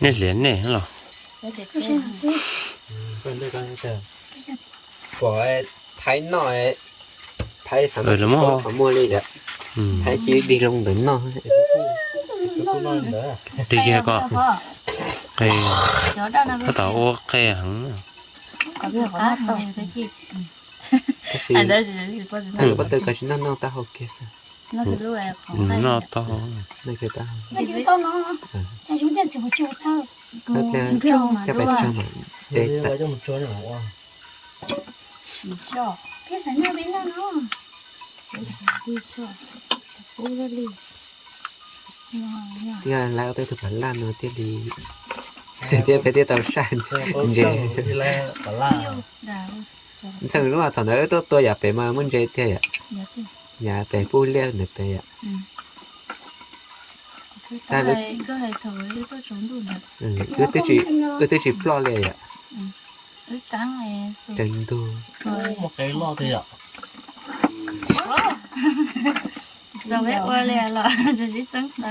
Nej hliv nej los. Pom Thaib noj, Thaib xav muaj li yom, Thaib cia dig zoo ntawm noj. Tig kiag ko, qe, tab tom ua qe heev. Tab sis pob tw koj tsis noj noj taub hau kiag xwb. Noj taub hau. Coj pais tso mam de tawm. Thiab lawv ua tej tug pam laj no thiaj li, thiaj peb thiaj tau saj ntses. Ntxhee lub thaum ntawd wb tuaj tua yam pem mas muaj ntses tiag yom? Yam pem pub liaj ntawd pem yom? Wb twb tsis ploj li yom? Ntug. Ua li los tsis txeeb xeev.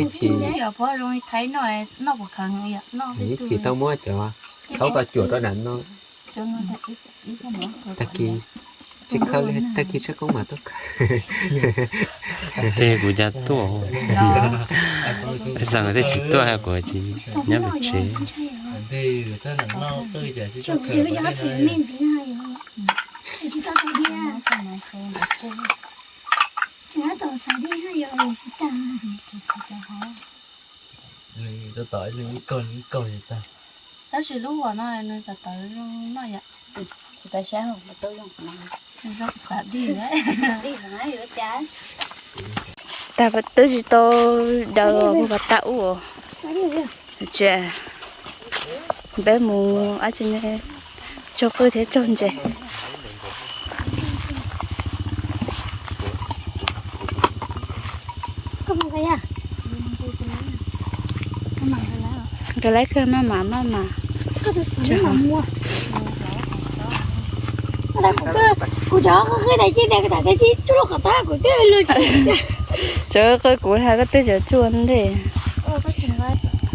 Ib chim ib chim tau muab cov thaub ko cuam rau nram no. Tag kis tsis khawb li, tag kis tshaj koob mas tuaj khawb. Tej kuv cas tuaj, peb xav nkawd thiaj tsis tuaj, kuv tsis nyob pem tsev. Tab sis lub uas no nws tawv tawv zoo noj yom. Tag twb tsis tau daws os, mus pas tag ub. Tseem peb mus ab tsi ne, tsaug qwj thiab tsaug ntses. Nkawd laib kawg maj mam maj mam. Kuv cov qwj daim ci tias tam tes ci tsuj lub qhov tag kuv twb lug tsev qwj kuv hais koj twb tseem tsuj ntej.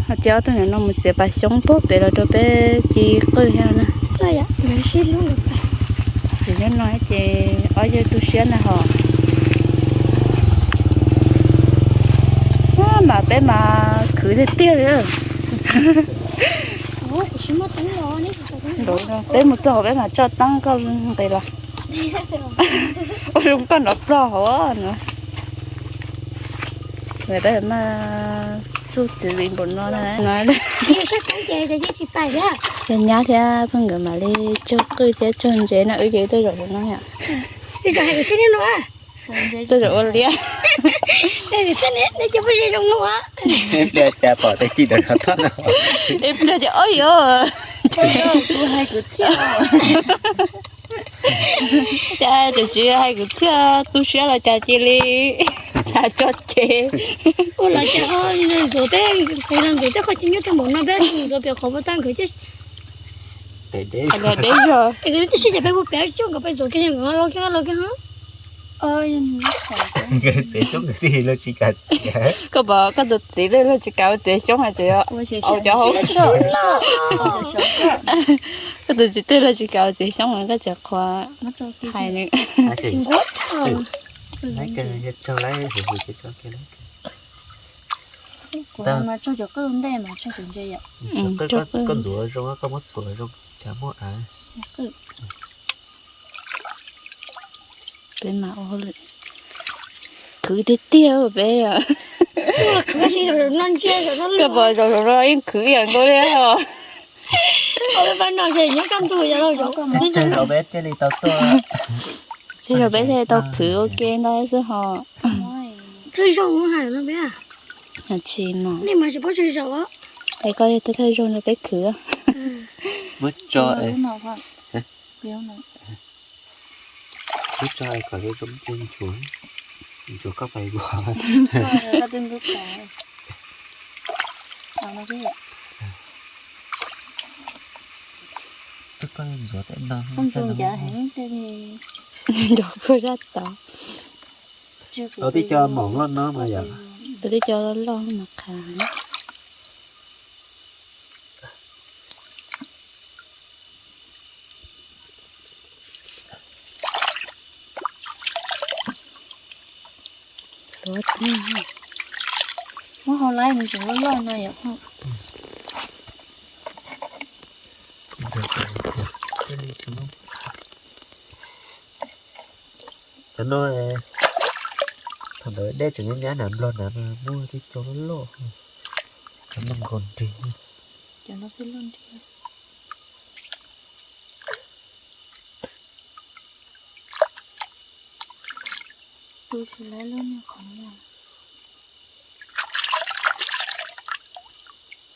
Ho cia ob tug niam no mus txiav pas xyoob puag pem los rau peb ci qwj thiab na. Tsis nyob no ces ob yawg tu siab na ho. Mas peb mas khwv tiag tiag li. Peb mus txog hauv peb mam tso teeb koj nqis los. Ua zoo koj nrov plog hauv no. Peb mam xub txiv li npaum no na. Yog nyab thiab phooj ywg mam li tsaug qwj thiab tsaug ntses no, wb ces wb tuaj zaum no yom. Tuaj zaum ua liab. Ib pliag cas pom tej ci ntawd rov thoj no. Ib pliag ces o yos. Cas tseem tsis hais kwv txhiaj tu siab los cas cia li tso cev. Ua los cas ho ntxuav peb, qhov ntxuav tej qhov ci nyob tej npaum no peb ntxuav pem qhov puas tag nkawd thiaj deb zog. Nkawd thiaj sib cav peb puas pem coj nkawd peb ntxuav kiag nkawd los kiag los kiag ho. Txiav xyoob nkawd tij luag tsis kam txiav. Koj pom koj tus txiv luag tsis kam ua txiav xyoob hais tias au cov hauv soj. Koj tus txiv twg luag tsis kam ua txiav xyoob koj tseem qhuas hais nws. Kuv mas tsaug cov qwj ntej mas tsaug cov ntses yom. Koj ntxuav zoo koj muab txhuam zoo cas muaj av. Peb mas ua hauj lwm khwv tiag tiag peb. Koj pom zaum no yeej khwv ib yam nkaus li os. Peb no ces nyob kaj ntug yog los zaum. Tsis zaum peb thiaj li tau khwv ua ke ntau xwb ho. Thawj zaug hais no peb. Tsis mas. Nej mas tsis paub tsis zaum. Es koj yog thawj zaug no peb khwv. Muab tso. Muab tso kom zoo zoo ntsuav, ntsuav koj pais vov. Koj ntxuav tej no, koj ntxuav ncav heev tej li. Ncav kua zaj tod. Tau tib co maum loj no mas yom. Tau tib co loj loj mas qhav. Muab hau laib nws tseem loj loj no yom. Cov no, thaum ntawd dej tseem nyab nyab na, nplog na, muaj tib co loj loj, cov no nkaus nrig.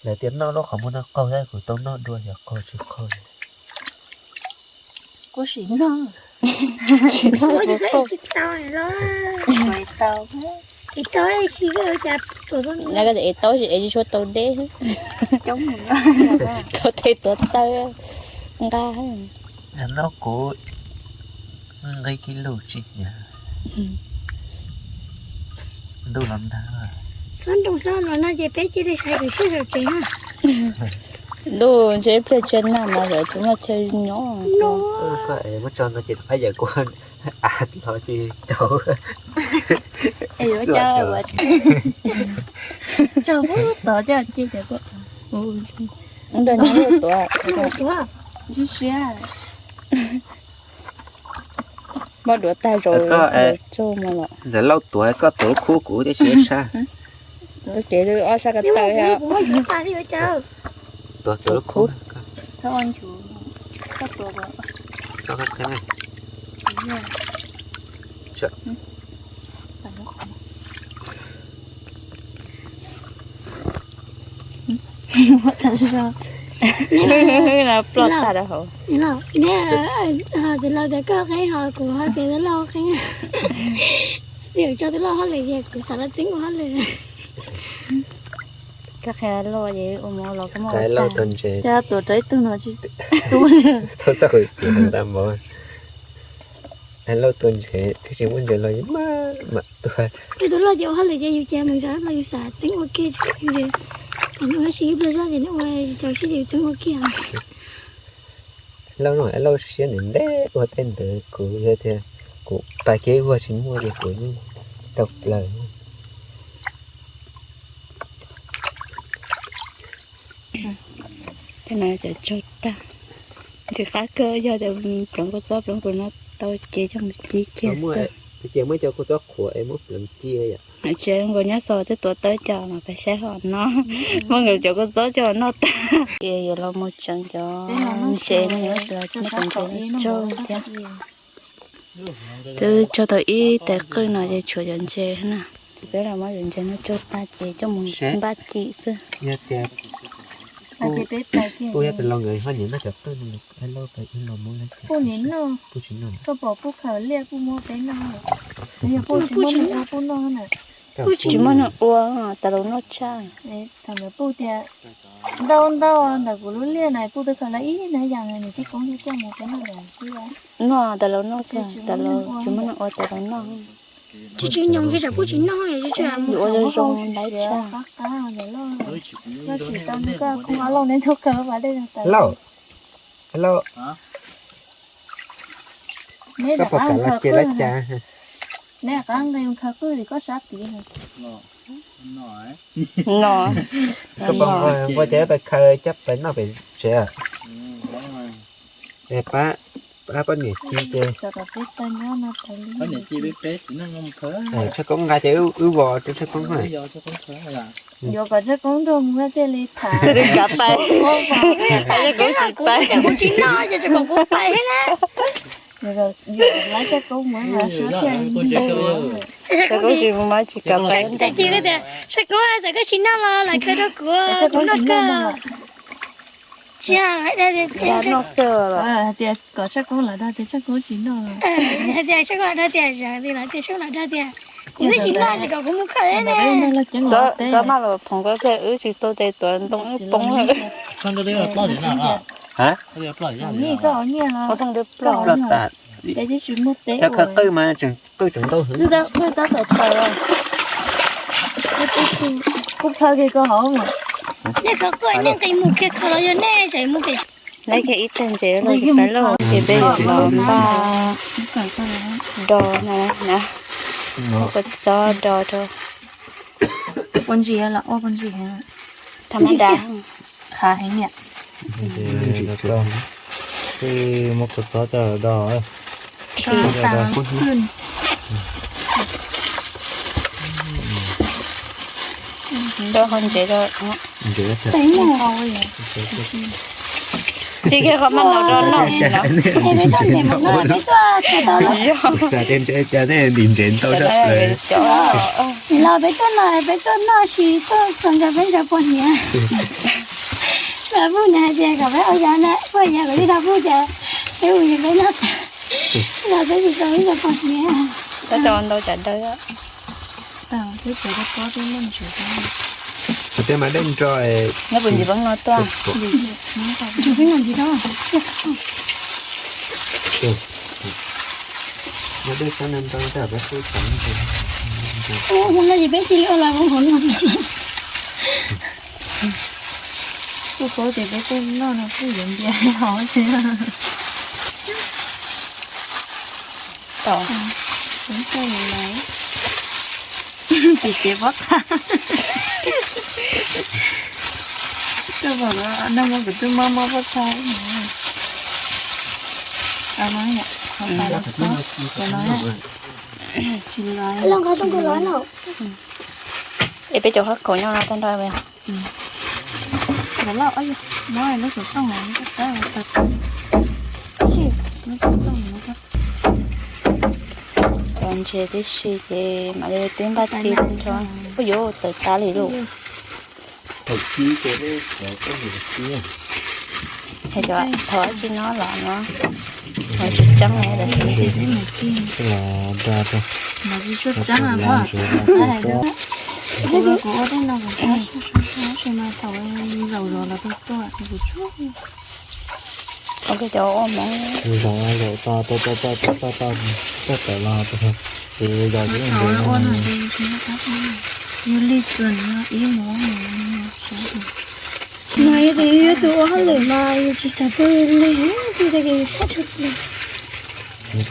Lawv tias noj lub qhov muag no qaug thiab, kuv tau noj dua yog qaug tsis qaug. Kuv sim noj. Sim noj kuv tsis tau los. Tau, tsis tau, es tau es tsis tshua tau deb. Coob, tuav tes tuav taw nqa. Noj kuv nqi kis lus tsis nyiam. Ntuj los ntag. Xob nroos xob los no ces peb cia li sawv daws sib zaum tsev na. Ntuj ntshe ib pliag tsiab nag mas lawv tsis muaj chaw nyob. Koj es muab tso no ces phab yawg kuv av los ces rau. Tso pub tod coj cia cov koj. Nrog nyob tuav. Nrog tuav. Ntsib siab. Muab duav tag zaus tso mus los. Ntxawm Lauj tuav koj tuav lub khub kuv thiaj tsis sab. Lub cev ob sab ko taw thiab. Tuav tuav lub khub. Ploj tag rau hauv. Txiv Laus tias koj qeeb hos kuv ho tias Lauj qeeb. Txiv Laus tso Txiv Laus hauj lwm ces kuv xav los txeeb ua hauj lwm. Koj qhia Lauj ces ua mov los koj muab ua tag. Coj tuav rau ib tug no tsis tu. Thaum txoj hauv ces nta mov. Lauj tua ntses twb tsis muaj ntses los yus maj mam tua. Tus loj ces ua hauj lwm ces yus ces mus ntsa los yus xav txeeb ua ke tsis yus ces, tam no tab sis ib pliag zog ces nws ua cov sib ces yus txeeb ua ke. Lauj no Lauj siab ntev ntev ua tej ntawd, kuv yog tias kuv pais kiag ib vuag tsis muaj ces kuv yeej tau plaws. Tej no cov tsaug tag, ntxim qab kawg, yog tias pleev kua txob pleev kua no tau ces coj mus ci kiag xwb. Ces muab cov kua txob qhuav es muab pleev ci yom. Tsis nkaus nyob xaus twb tuav tau cov mas pais saib hom no, muab nkawd cov kua txob coj noj tag. Ces yuav los mus tseev cov ntses no, muab cov ntses tsaug thiab. Twb tsaug tau ib tais qwj no ces tshuav cov ntses na. Peb los muab cov ntses no tsaug tag ces coj mus npaj ci xwb. Yog tias kuv yog tais laus nkawd ho nyiam noj cov qwj no, tais laus peb los muab, kuj nyiam noj, kuj tsis noj, koj pom kuj khaws liaj kuj muab peb noj. Yog kuj tsis muaj neeg ua kuj noj na. Kuj tsis muaj neeg ua, tais laus noj tshaj. Thaum ntawd kuj tias ntau ntau ntawm kuv lub liaj na, kuj twb khaws lawv ib hnab yas nws thiaj koob thiaj coj mus peb noj lawm xwb. Noj tais laus noj, tais laus tsis muaj neeg ua tais laus noj. Tsis tsis nyoos ces tsam kuj tsis noj, yuav ua zoo zoo lawm tshaj. Lauj, Lauj, koj pom kam los ces lawv cas? Neb qab nqi khaws qwj koj sab tid. No, koj pom nqi npua ces pais khaws coj pais noj pem tsev. Es pab, pab poj niam ci ces, Tshaj Koob nqa ces wb vos rau Tshaj Koob na. Yuav kom Tshaj Koob nrog mus thiaj li tham. Kav pais. Kuv tsis noj ces tsis kom kuv pais thiab na. Tshaj Koob tsis mus mas tsis kav pais. Tshaj Koob tias, Tshaj Koob, txawm koj tsis noj los lam khaws rau kuv, kuv noj kawg. Tsis noj kawg los. Tias kom Tshaj Koob lam dag tias Tshaj Koob tsis noj. Tias Tshaj Koob lam dag tias, tias Tshaj Koob lam dag tias kuv twb tsis noj tsis kom kuv mus khaws ne. Txhob maj los phoov koj thiaj wb tsis tau tes tuav ntoo wb poob lawm. Nyiaj koj ua nyiaj los ploj tas. Qwj mas tseem qwj tseem ntau heev. Wb tab tom tawm, kuv khaws kiag koj hauv mas. Nej khaws koj nej nqis mus kiag khaws los yog nej tseem mus kiag. Lawv kiag ib tag ntses los pab lauj, ces peb yuav los npaj do na, ua kua txob do rau. Ua ntsis los ua kua ntsis heev. Tham ma da. Khav heev niam. Muab kua txob coj do. Rau qhov ntsev rau. Tsis kiag qhov maj no rau noj. Xav tias ntsev cas thiaj ntim ntsev ntau zog. Los peb tuaj no peb tuaj noj sis tuaj txog ntawd peb ntsaws pos hniav. Lawv pub nws hais tias kom peb ua yog na, peb ua yog kom ib tag pub tias peb ua yog peb noj tas. Los peb tsis tau ib tag pos hniav. Peb tau ntau cas dawb. Qhov tias mas dej nro. Nyob puas ntsis peb no tuaj. Hu no ces peb cia li ua los hu hauv no. Kuv khuv ces peb tuaj noj no kuj yuav npias hauv xwb. Tom. Tim kev pob txha. Tuaj pom no no kuv twb mob mob pob txha. Es peb cov qab kaum nyob no tag nrho. Cov ntses tib si ces mam li twb npaj ti nrho. Ua yuav tawm tas li lauj. Hais cov thov tsis no los no, thov tsis tseeb li lawm. Tsis tseeb. Ua cov ua hmoov. Zaum zaum to to to to to to to tawm los ces zaum tsis ntsev no. Yog li kawg no ib hmoov no. Mas yog tias yus yog tus ua hauj lwm mas yus tsis xav pw li, tsis tas ces yus txhob pw li. Yus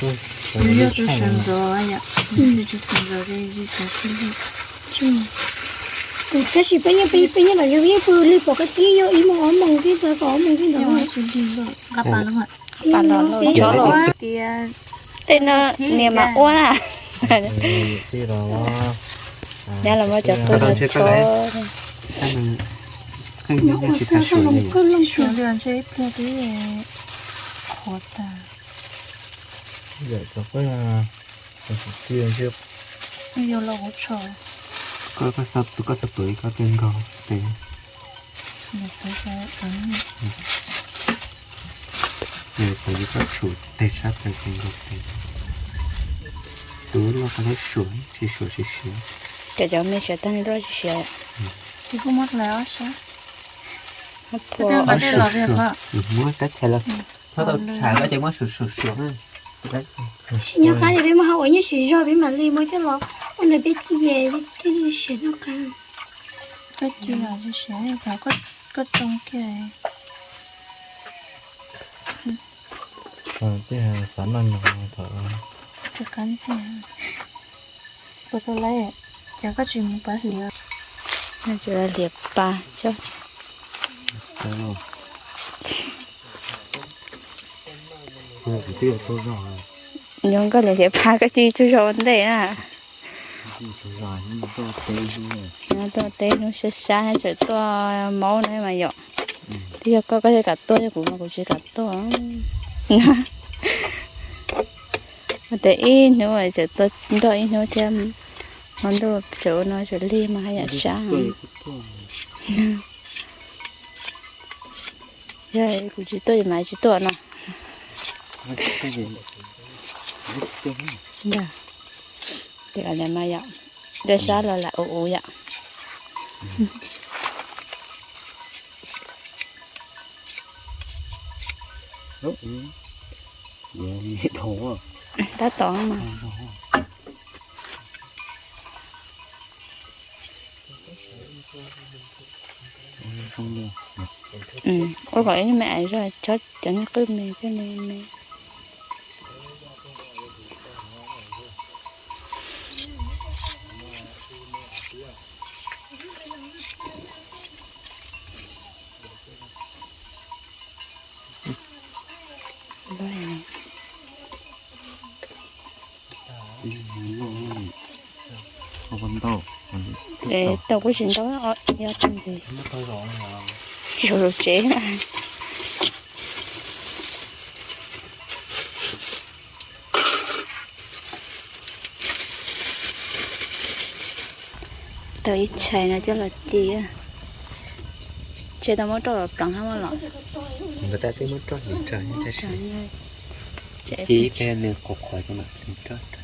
yog tus sawv ntxov yom, yus tsis sawv ntxov ces yus tsis xav pw li. Tab sis peb yeej peb yeej los yus yeej pw li pom koj tib yog ib moos ob moos tib ntawd, pom ob moos tib ntawd. Nqa pas los, nqa pas los, cov los. Tej no niam mas ua na. Nyab los muab cov qwj no tso. Suav li ntshe ib pliag twb qhuav tag. Yuav los kuv tso. Koj, koj xav tuav koj tej nkaus tes. Nws thaum yus koj tshum tes sab tes tes nkaus tes. Tus loj koj lab suam tsis suam tsis siav. Cov cov me siav tag nrho tsis siav. Ces kuj muab hlais ob sab. Muab tab tshais los. Txhob tau tshais los ces muab suam suam suam. Tsis nyob qab ces peb muab hauv uas nyob siav zog peb mam li muab coj los ua ntawm peb ci es thiaj li siav noj qab. Koj ci los tsis siav, koj tsoo kiag. Tej xav noj no thaum. Kuv tau lawm, ces koj tsis mus pab hliav. Tsis hliav pas tso. Nyob koj hliav hliav pas koj ci tsuj zog ua ntej na. Tuaj teb hnub sab sab tseem tuaj maub na mas yom. Twb yog koj, koj thiaj kam tuaj, yog kuv mas kuv tsis kam tuaj. Tes ib hnub tseem tuaj nrog ib hnub thiab, hmo ntuj tseem ua no tseem lig mas haj yam sab. Yog kuv tsis tuaj ces mas tsis tuaj no. Ces mas yom, dej sab los lam ua ua yom. Tab tom mas. Ua kom ib me ais zog chob cov niag qwj me thiaj li me. Tau kuv tsis ntau, yog tau ntxiv tsis zaum tsev na. Tau ib tshais no coj los ci, tshais tau muab roj los pleev hab muab los. Nkawd tab twb muab roj hliv tsawg tab sis ci ib pliag nws qhuav qhuav ces mam roj.